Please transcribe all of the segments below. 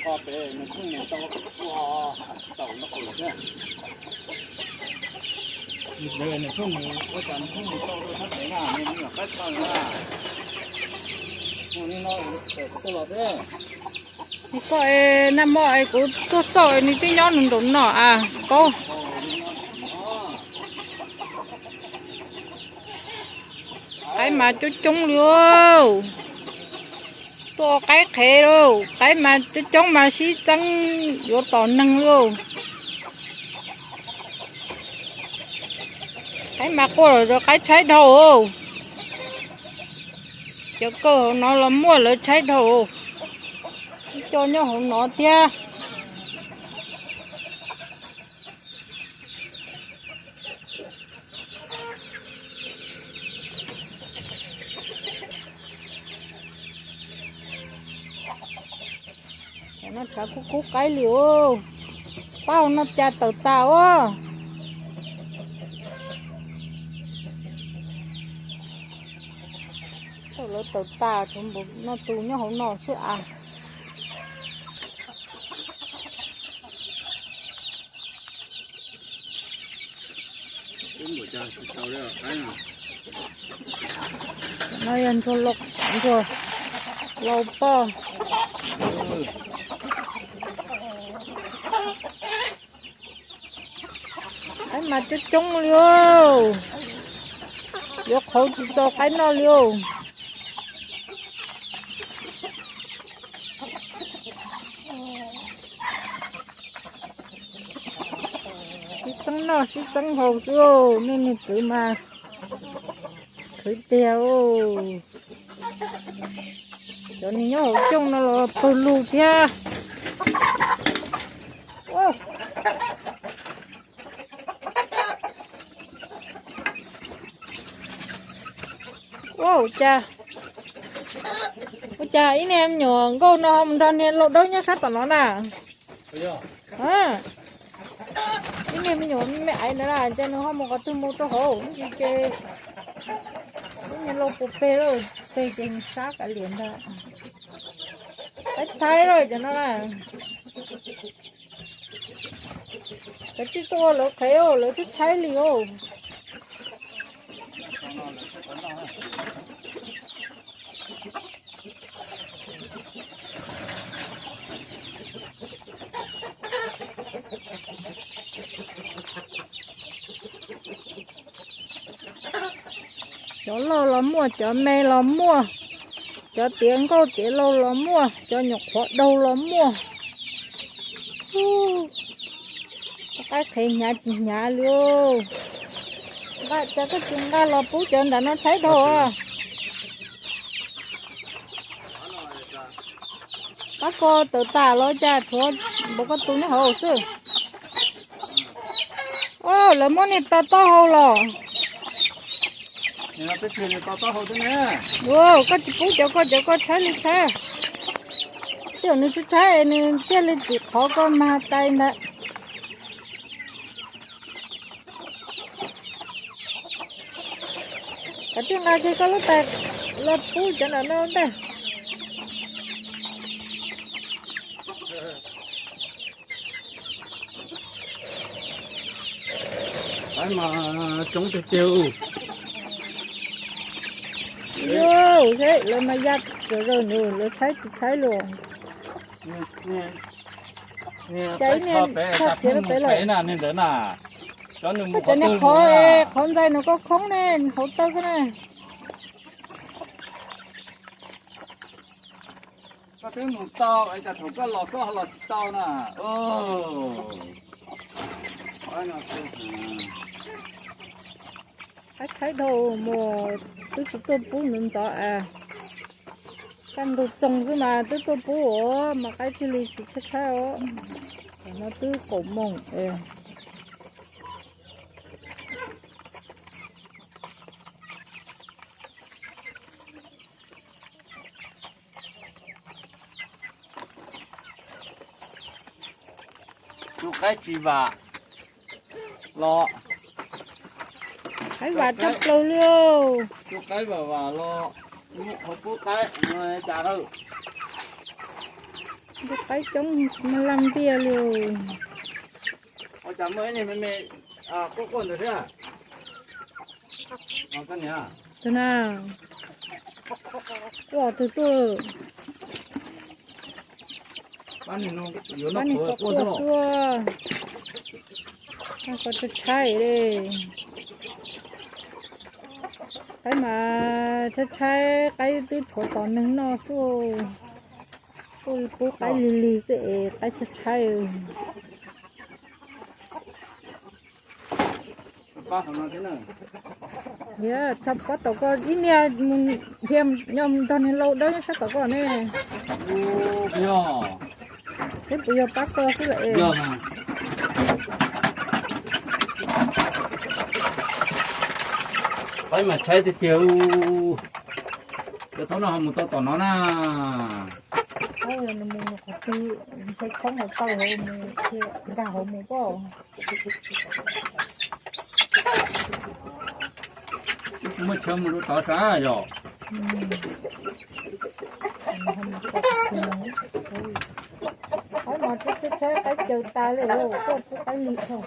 Kho pem nws pheej mus tau ua txaus nraub qaum thiab. Nws pheej mus ua cas nws pheej mus tau rau sab pem na, nws nyuam qab txog na. Mus li no, tawm tuaj los thiab. Koj nag hmo es kuv tuaj xauj nws twb nyob nws nraum no as paub. Qaib mas coob coob li. Tuaj qaib qhev lauj, qaib mas coob coob mas sib txeeb yuav tom neeg lauj. Qaib mas quaj los qaib tshaib dhau. Cov kaw hauv no los muaj lawv tshaib dhau. Ib co nyob hauv no thiab. Cov no tshav kub kub qaib li os. Pab hauv no cas tawm tas os. Lawv tawm tas, tshuav npaum no tus nyob hauv no xwb as. No yog ntsuag lau, ntsuag lau poj. Qaib mas coob coob li os. Yuav qhauv tsis txaus qaib noj li os. Sib txeeb noj sib txeeb haus xwb, nej niag kwv mas khwv tiag. Cov nws nyob hauv cooj no los pawg lug thiab. Ua cas, ua cas ib niag me nyuam nkauj no ho mus nrog niag lau dawb nyob sab tom no na? Ib niag me nyuam me aiv ntawd na, ces nws ho mus qhov twg mus rau hauv, ces ib niag lau puas peg lawm, peg ces sab kav liam ntag. Qaib tshaib lawm cov no na. Kav tsij tuaj ua lawv qhev, lawv twb tshaib li os. Cov loj los muaj, cov me los muaj, cov tiav nkauj tiav lau los muaj, cov nyuam qhuav daug los muaj. Qaib qhev hnyav tsis hnyav li. Nqa, cas koj tsis nqa los pub cov ntawm no tshaib dhau. Pab koj tawm tas los cas tshuav npaum koj tus nyob hauv xwb. Lawv muab niag to taub hau los. Koj tsis pub cov koj, cov koj tshaib li tshaib. Tej zaum nws tshaib tshaib nws thiaj li txim qhov koj mag tais ntawd. Kav tsij nqa kiag koj lub tais los pub cov ntawm no ntag. Qaib mas coob tiag tiag. Lawv mas ya cov zaws nws, lawv tshaib tsis tshaib los. Cas ib niag txog tiav rau pem lawm. Cov niag qhov, qhov ntxais nws koj khoob ne, nws hauv taw xwb na. Koj twb mus tau es cas thaum koj los koj los tsis tau na. Qaib tshaib dhau mus, twb tsis tuaj pub ntxov ntxov as. Kaj ntug txoog xwb mas twb tuaj pub os, mas qaib thiaj li tsis tshaib tshaib os. Tam no twb kaum moos. Tus qaib tsis vam los. Qaib vam tshaj plaws li. Tus qaib vam vam los, mus qhov pub qaib no cas lawm. Qaib coob mas laj ntiaj li. Ua cas muaj ib niag me me quaj quaj ntawd thiab? Tus na, quaj twg tuaj? Pab niag no yuav noj qhuav quaj xwb. Koj tshaib tshaib li. Qaib mas tshaib tshaib, qaib twb tshuav tos neeg noj xwb. Kuj pub qaib lig lig xwb es qaib tshaib tshaib. Yog, pab tau koj ib niag mus dhia nyob nrog niag lau dawb nyob sab tom koj ne. Peb puas yog pab koj xwb lawm es. Qaib mas tshaib tiag tiag. Cov thaum no ho mus tau tom no na. Nws mus qhov twg, ntshe khoob hauv taw hauv mus, nkag hauv mus pob. Wb tsis muaj chaw mus rau tod sav yog. Qaib mas tshaib tshaib, qaib caws tas li, koj pub qaib lig dhau.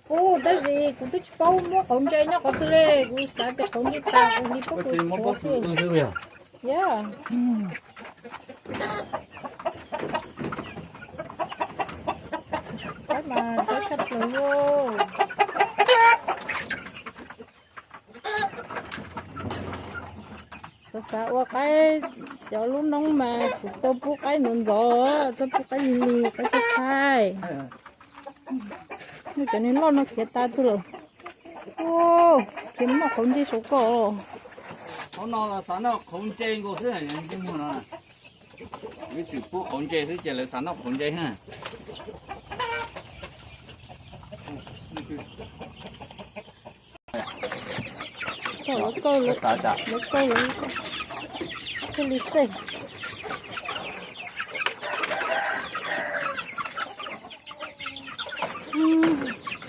Pub tab sis kuv twb tsis paub muab qhauv ntse nyob qhov twg li, kuv xav tias qhauv ntse tas kuv lig pob kws xwb. Yog. Qaib mas tshaib tshaj plaws li. Xav xav ua qaib, cov lub noob mas kuv tau pub qaib ntxov ntxov, tau pub qaib lig lig, qaib tshaib tshaib. Cov niag loj no khiav tas twg lawm. Khiav mus noj qhauv ntse saum koj. Qhov no los xav noj qhauv ntse nkaus xwb, ntsej muag no. Wb tsis pub qhauv ntse xwb ces lawv xav noj qhauv ntse na. Lawv kaw lawv, lawv kaw lawv thiaj li xej.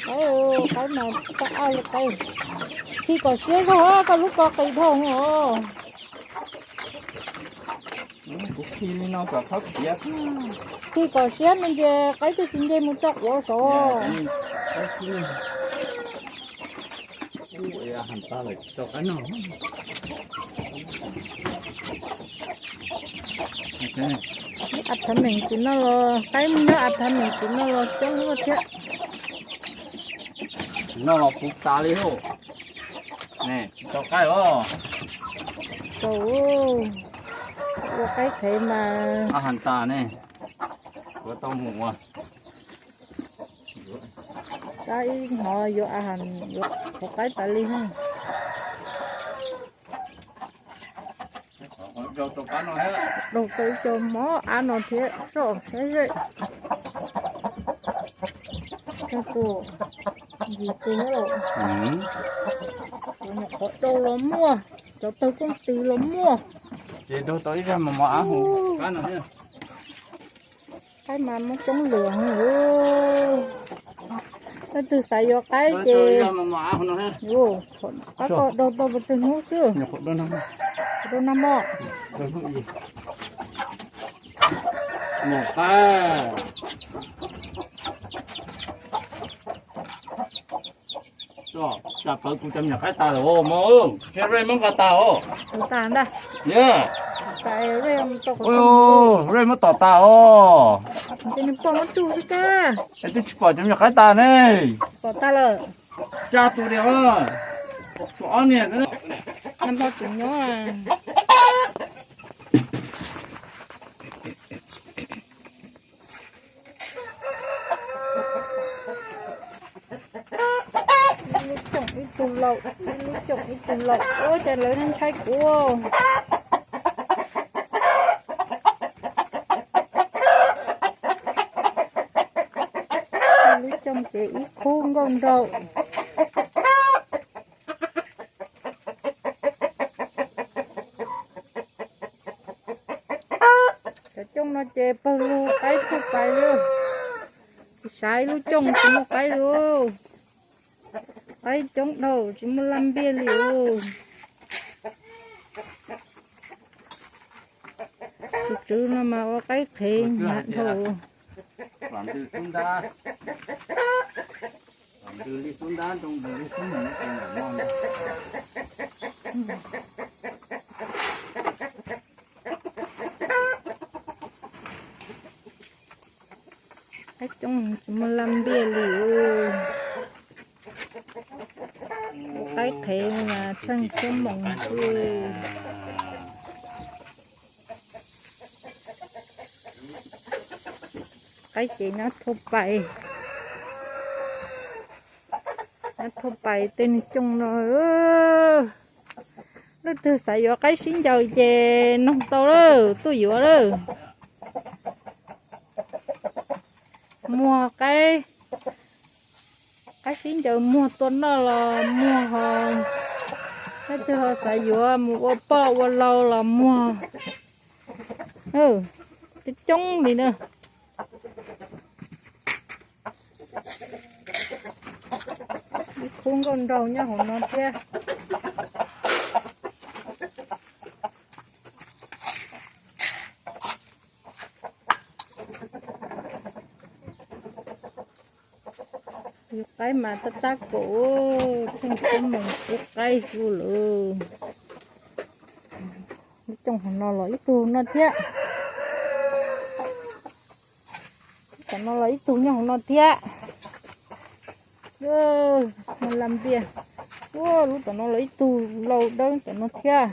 Qaib, qaib mas txaj aj li qaib. Khi kom siab zog koj lub ko qis dhau os. Kuv khi li no kom txhob khiav. Khi kom siab me ntsis qaib twb tsis nce mus tso quav saud. Av thav meem tim no los, qaib nyob av thav meem tim no los coob thiab. Tim no los puv tas li lauj. Ne, tsis tau qaib os. Tau, ua qaib qhev mas. Av has tas ne, kuv tau mus ua. Tab ib hnov yuav av has, yuav qhuav qaib tas li na. Daug tau ib co mov av no thiab soj saib ze. Cov nyuam qhuav daug los muaj, cov tawg kooj tis los muaj. Ces daug tau ib zaj mov mov av hauv. Qaib mas muab coob lwm. Leej twg xav yuav qaib ces, qab ko daug tau pes tsawg hnub xwb. Daug nag hmo. Tsa pawv kuv cov me nyuam qaib tas lawm mog, ntshe Ray muab nqa tas os. Kuv tas ntag. Ray muab tom tas os. Nws pom muab tsuj xwb kab. Es twb tsis pom cov me nyuam qaib tas ne. Pom tas lawm. Tsa tus diam, tshuav ob niag. Nag hmo tseem nyob. Ib lub coom ib tug laus, ib lub coom ib tug laus, ua cas lawv ntshai kuv. Ib lub coom ces ib khub nkauj nraug. Cov cooj no ces pawg lug qaib tsuj pais li. Tsis sav ib lub cooj tsis muaj qaib li. Qaib coob dhau tsis muaj laj ntiaj li. Tus tswv no mas ua qaib qhev hnyav dhau. Qaib coob tsis muaj laj npiaj li. Qaib qhev mas tsheej xuab moos xwb. Qaib ces nyob thauj pais, nyob thauj pais tej neeg cooj no. Leej twg xav yuav qaib sib ncaws ces noog tau lawm, tuaj yuav lawm. Muag qaib, qaib sib ncaws muag tua noj los muag ho, leej twg ho xav yuav mus ua poj ua lau los muag. Coob coob li na. Ib khub nkauj nraug nyob hauv no thiab. Yus qaib mas tab tab kaum, tsheej xuab moos pub qaib kuj lawm. Lub cooj hauv no los ib tug no thiab. Lub tom no los ib tug nyob hauv no thiab. Muaj laj npiaj. Ua lub tom no los ib tug lau dawb tom no thiab.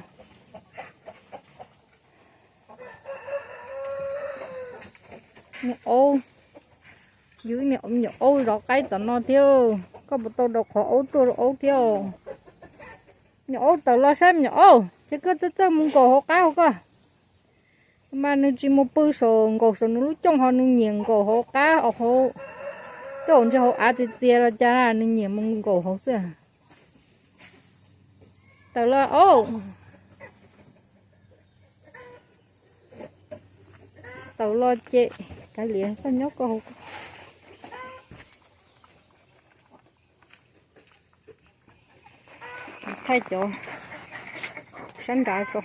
Niag aub, yus ib niag me nyuam aub zov qaib tom no thiab. Koj puas tau daus qhov aub tuaj rau aub thiab? Me nyuam aub tawm los saib me nyuam aub, ces koj txawj txawj mus nkaum hauv qab hauv koj. Mas nws tsis mus pw saum nkaum saum nws lub cooj ho nws nyiam nkaum hauv qab hauv, coj ntshe hauv av txias txias los cas nws nyiam mus nkaum hauv xwb. Tawm los aub. Tawm los ces kav liam koj nyob koj hauv. Thaij cov sab nrad tso.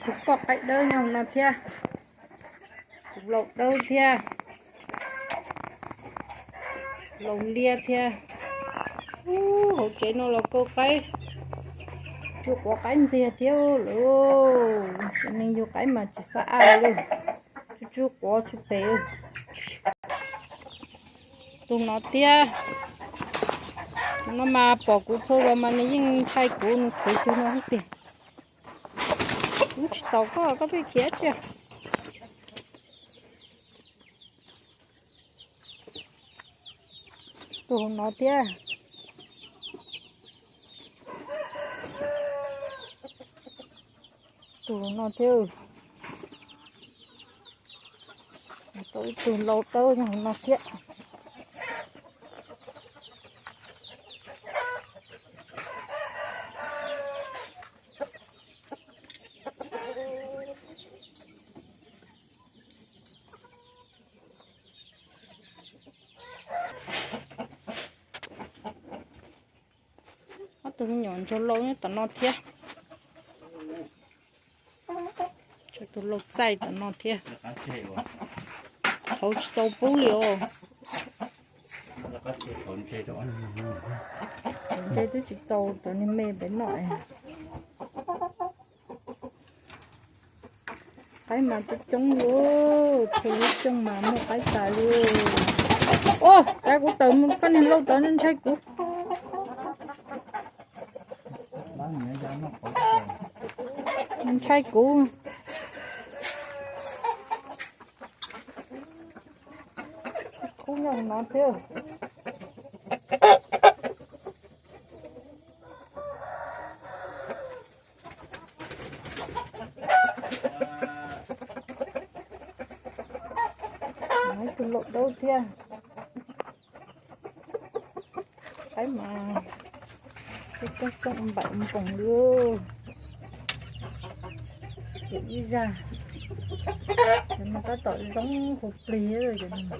Tus poj qaib dawb nyob hauv no thiab. Tus lau dawb thiab. Lau liab thiab. Ub, hauv tsev no los kaw qaib, tsw quav qaib ntxiag thiab lawm. Cov neeg yug qaib mas tsis xav aj li, tsw tsw quav tsw pem. Tus no thiab, tus no mas pom kuv txhua zaus mas nws yeej ntshai kuv, nws qhwv kiag no xwb tiag. Kuv tsis taus koj, koj pheej khiav tsi. Tus no thiab. Tus no thiab. Tau ib tug lau dawb nyob hauv no thiab. Ob tug me nyuam ntsuag lau nyob tom no thiab. Tus lau txaij tom no thiab. Thaum tsis txaus pub li os. Ntse twb tsis txaus cov niag me pem no. Qaib mas coob coob li, txhua lub cooj mas muaj qaib tas li. Ua cas kuv tawm mus koj niag lau tod ntshai kuv. Ntshai kuv. Khub nyob no thiab. Ib tug lau dawb thiab. Qaib mas coob coob npaum npoos li. Ces ib zaj, ces mas tab tom zoo hu plig. Ces mas,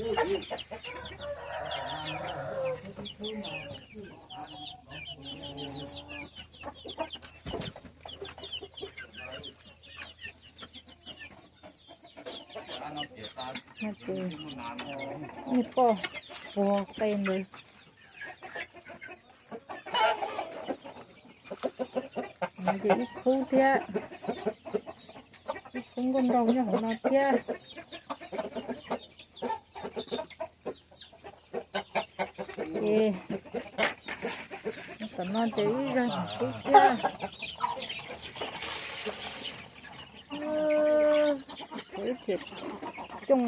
No ces nej pom puag qe ntawd. No ces ib khub thiab, ib khub nkauj nraug nyob hauv no thiab. Ces tom no ces ib zag xwb thiab. Ib thiam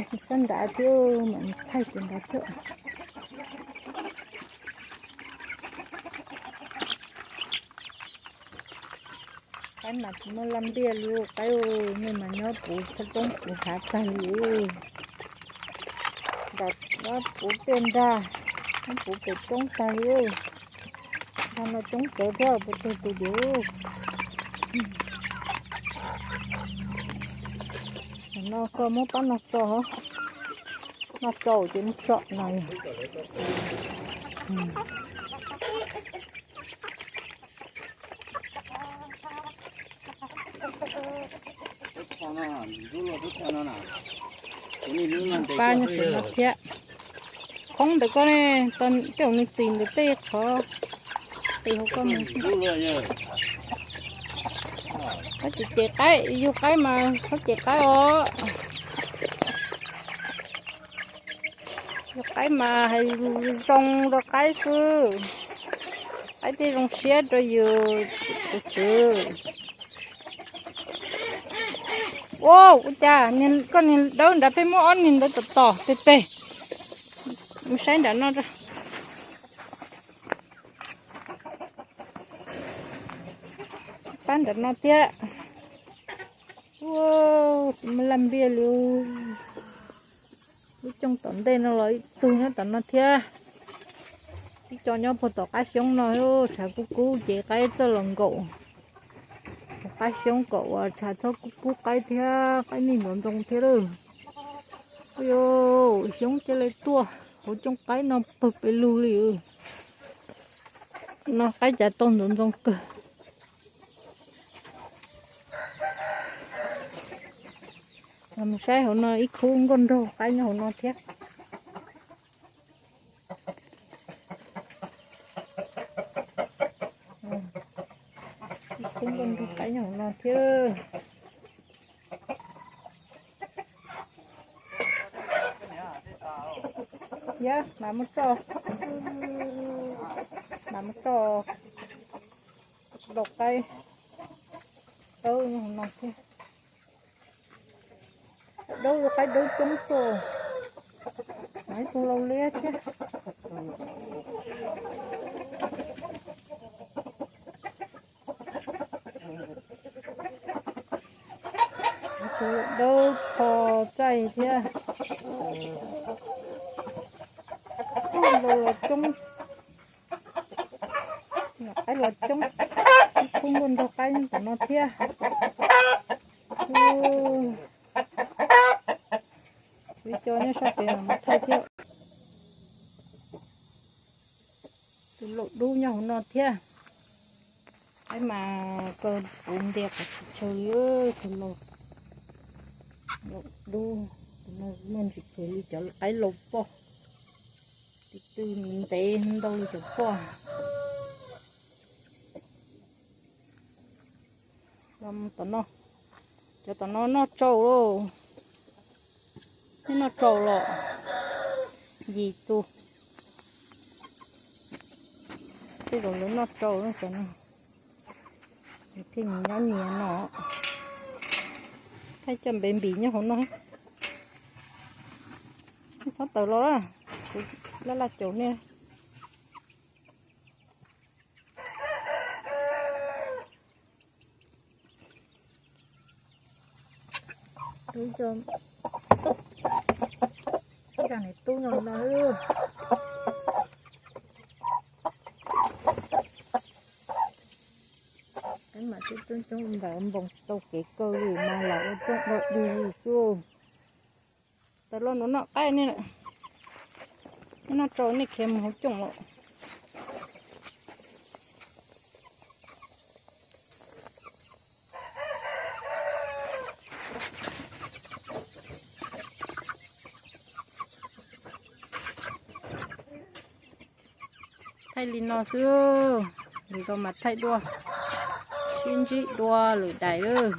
cooj sab nrad thiab, mam thaij kiag nrad thiab. Qaib mas tsis muaj laj ntiaj li qaib, nej mas nyob puv thaj roob puv hav tag li. Nram no puv tiaj nrag, nyob puv pem roob tag li. Nrag no coob tsawv thiab puas tag tus diam. Tam no koj muab pab no tso, no tso ces muab tso no. Pab nyob sawv no thiab. Qhoob ntawm koj ne, tej zaum nws txis ntawm tej qhov qis hauv koj mus. Koj ces ces qaib, yug qaib mas txhob ces qaib os. Yug qaib mas hais zoo rau qaib xwb, qaib thiaj zoo siab rau yus tus tswv. Ua, ua cas koj niag dawb nrad pheej muab ob niag ntawd tom tom peg peg. Mus saib nram no. Pab nram no thiab. Ua, tsis muaj laj ntiaj li. Lub cooj tom ntej no los ib tug nyob tom no thiab. Ib co nyob puag tom qab xyoob no, tshav kub kub ces qaib txawj los nkaum. Qab xyoob kom uas tshav txhob kub kub qaib thiab, qaib nij ntxoov ntxoo thiab lawm. Ua, xyoob cia li tuaj hauv cooj qaib no pawg pes lug li. No qaib cav tau ntxoov ntxoo kawg. Mus saib hauv no ib khub nkauj nraug qaib nyob hauv no thiab. Ib khub nkauj nraug qaib nyob hauv no thiab. Yog mam mus tso, mam mus tso. Dau qaib dawb nyob hauv no thiab. Dawb, qaib dawb coob tuaj. Ib tug lau liab thiab. Tus dawb txho txaij thiab. Lau los coob. Qaib los coob. Ib khub nkauj nraug qaib nyob tom no thiab. Ib co nyob sab pem mas mus thaij thiab. Tus laus dub nyob hauv no thiab. Qaib mas kawg puv nti qhov tsis tsawg li. Tus laus dub, tus no muaj ntsis kawg li cov qaib laus poj. Tus twg ntev ntau li cov poj. Tom no, cov tom no noj tsau lauj. Neb noj tsau los yim tus. Tej zaum lawv noj tsau cov no, thiaj nyob nyias no. Thaij coj npe npis nyob hauv no. Nej txhob tawm los, kuv laj laj caum nej. Ib zag niam tub no no. Peb mam coob coob ntawd npoos tsis tau kev kaw li mas lam ua rooj dog dig li xwb. Tawm los nram no noj qaib nej lawm. Nej noj tsau nej khiav mus hauv cooj lawm. Thaij li no xwb, lwm zaus mas thaij dua, sib ntsib dua lwm daim lawm.